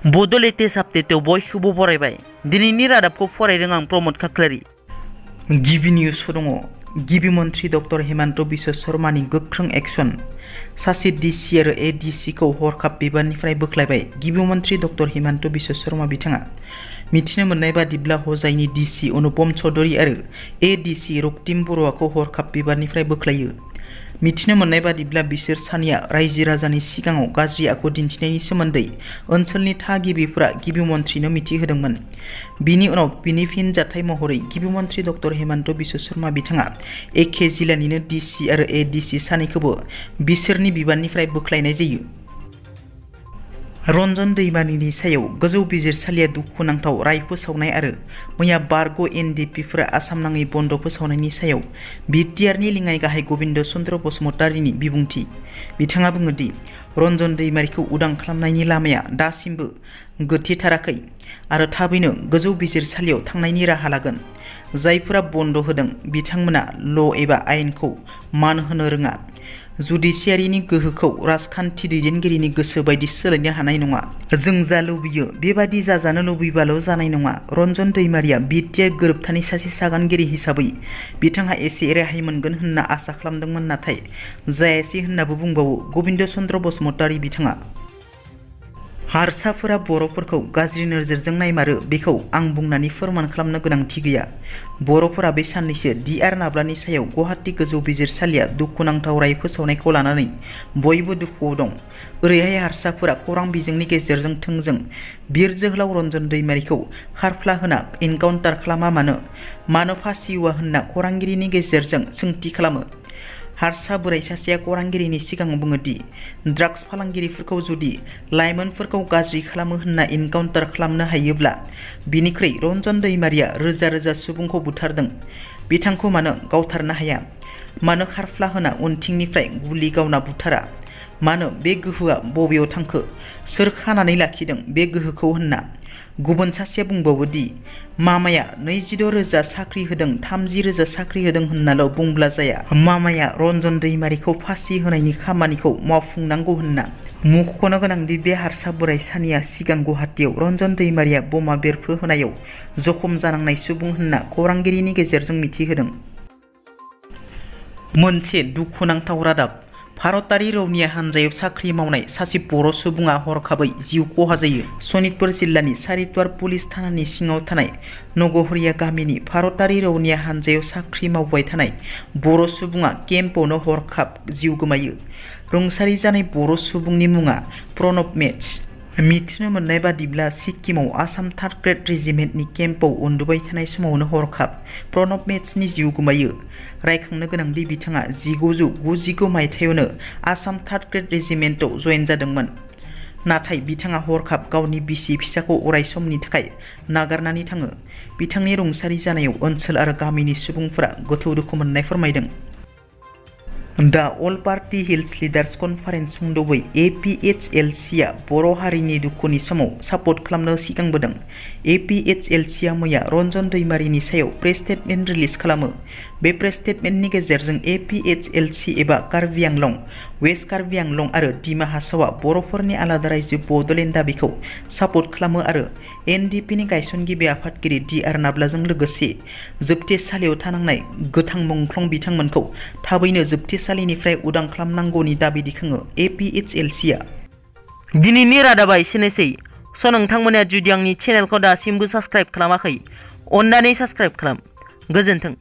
बड' लेटेस्ट आपडेटआव बयखौबो बरायबाय। दिनैनि रादाबखौ फरायदों आं प्रमद खाख्लारि। गिबि निउसआव दङ गिबि मन्थ्रि डक्टर हेमन्त बिश्व शर्मानि गोख्रों एक्शन। सासे डिसि आरो एडिसिखौ हरखाब बिबाननिफ्राय बोख्लायबाय। गिबि मन्थ्रि डक्टर हेमन्त बिश्व शर्मा बिथाङा मिथिनो मोननाय बादिब्ला हजाइनि डिसि अनुपम चौधरी आरो एडिसि रक्तिम बरुवाखौ हरखाब बिबाननिफ्राय बोख्लायो। मिथिनो मोननाय बादिब्ला बिसोर सानैया रायजो राजानि सिगाङाव गाज्रि आखु दिन्थिनायनि सोमोन्दै ओनसोलनि थागिबिफोरा गिबि मन्थ्रिनो मिथिहोदोंमोन। बिनि उनाव बिनि फिनजाथाय महरै गिबि मन्थ्रि डक्टर हेमन्त बिश्व शर्मा बिथाङा एखे जिल्लानिनो डिसि आरो एडिसि सानैखौबो बिसोरनि बिबाननिफ्राय बोख्लायनाय जायो। रन्जन दैमारिनि सायाव गोजौ बिजिरसालिया दुखुनांथाव राय फोसावनाय आरो मैया बारग' एनडिपिफोरा आसामनाङै बन्द फोसावनायनि सायाव बिटिआरनि लेङाइ गाहाय गबिन्द चन्द्र बसुमतारीनि बिबुंथि। बिथाङा बुङो दि रन्जन दैमारिखौ उदां खालामनायनि लामाया दासिमबो गोथेथाराखै आरो थाबैनो गोजौ बिजिरसालियाव थांनायनि राहा लागोन। जायफोरा बन्द होदों बिथांमोना ल' एबा आयेनखौ मान होनो रोङा। जुडिसियारिनि गोहोखौ राजखान्थि दैदेनगिरिनि गोसो बायदि सोलायनो हानाय नङा। जों जा लुबैयो बेबादि जाजानो लुबैबाल' जानाय नङा। रन्जन दैमारिया बिटिआर गोरोबथानि सासे सागानगिरि हिसाबै बिथाङा एसे रेहाय मोनगोन होनना आसा खालामदोंमोन, नाथाय जायासै होननाबो बुंबावो गबिन्द चन्द्र बसुमतारी बिथाङा। हारसाफोरा बर'फोरखौ गाज्रि नोजोरजों नायमारो बेखौ आं बुंनानै फोरमान खालामनो गोनांथि गैया। बर'फोरा बे साननैसो डिआर नाब्लानि सायाव गुवाहाटी गोजौ बिजिरसालिया दुखुनांथाव राय फोसावनायखौ लानानै बयबो दुखुआव दं। ओरैहाय हारसाफोरा खौरां बिजोंनि गेजेरजों थोंजों बिर जोहोलाव रन्जन दैमारिखौ खारफ्ला होना एनकाउन्टार खालामा मानो फासि होआ होनना खौरांगिरिनि गेजेरजों सोंथि खालामो। हारसा बोराइ सासेया खौरांगिरिनि सिगाङाव बुङो दि ड्राग्स फालांगिरिफोरखौ जुदि लाइमोनफोरखौ गाज्रि खालामो होनना एनकाउन्टार खालामनो हायोब्ला बिनिख्रुइ रन्जन दैमारिया रोजा रोजा सुबुंखौ बुथारदों। बिथांखौ मानो गावथारनो हाया? मानो खारफ्ला होना उनथिंनिफ्राय गुलि गावना बुथारा? मानो बे गोहोआ बबेयाव थांखो? सोर खानानै लाखिदों बे गोहोखौ होनना? गुबुन सासेया बुंबावो दि मामाया 26,000 साख्रि होदों 30,000 साख्रि होदों होननाल' बुंब्ला जाया। मामाया रन्जन दैमारिखौ फासि होनायनि खामानिखौ मावफुंनांगौ होनना। मुंख'नो गोनांदि बे हारसा बोराइ सानैया सिगां गुवाहाटीयाव रन्जन दैमारिया बमा बेरफ्रुहोनायाव जखम जानांनाय सुबुं होनना खौरांगिरिनि गेजेरजों मिथिहोदों। मोनसे दुखुनांथाव रादाब। भारतारि रौनिया हानजायाव साख्रि मावनाय सासे बर' सुबुङा हरखाबै जिउ खहा जायो। सनितपुर जिल्लानि सारिद्वार पुलिस थानानि सिङाव थानाय नगहरिया गामिनि भारतारि रौनिया हानजायाव साख्रि मावबाय थानाय बर' सुबुङा केम्पआवनो हरखाब जिउ गोमायो। रुंसारि जानाय बर' सुबुंनि मुङा प्रणब मेथ्स। मिथिनो मोननाय बादिब्ला सिक्किमाव आसाम 3rd ग्रेड रेजिमेन्टनि केम्पआव उन्दुबाय थानाय समावनो हरखाब प्रणब मेथ्सनि जिउ गोमायो। रायखांनो गोनांदि बिथाङा 1999 मायथाइयावनो आसाम 3rd ग्रेड रेजिमेन्टआव जयेन जादोंमोन। नाथाय बिथाङा हरखाब गावनि बिसि फिसाखौ अराय समनि थाखाय नागारनानै थाङो। बिथांनि रुंसारि जानायाव ओनसोल आरो गामिनि सुबुंफोरा गोथौ दुखु मोननाय फोरमायदों। दा all party hills lidars conference सुंद'बै एपिएचएलसीआ बर' हारिनि दुखुनि समाव सापर्ट खालामनो सिगांबोदों। एपिएचएलसीआ मैया रन्जन दैमारिनि सायाव प्रेस स्टेटमेन्ट रिलिज खालामो। बे प्रेस स्टेटमेन्टनि गेजेरजों एपिएचएलसी एबा कार्बि आंलं, वेस्ट कार्बि आंलं आरो डिमा हासावआ बर'फोरनि आलादा रायजो बड'लेण्ड दाबिखौ सापर्ट खालामो आरो एनडिपिनि गायसनगिरि आफादगिरि डिआर नाब्लाजों लोगोसे जोबथेसालियाव थानांनाय गोथां मुंख्लं बिथांमोनखौ थाबैनो जोबथेसालिनिफ्राय उदां खालामनांगौनि दाबि दैखाङो एपिएचएलसीआ। दिनैनि रादाबा एसेनोसै। नोंथांमोना जुदि आंनि चेनेलखौ दासिमबो साबस्क्राइब खालामाखै, अन्नानै साबस्क्राइब खालाम। गोजोन्थों।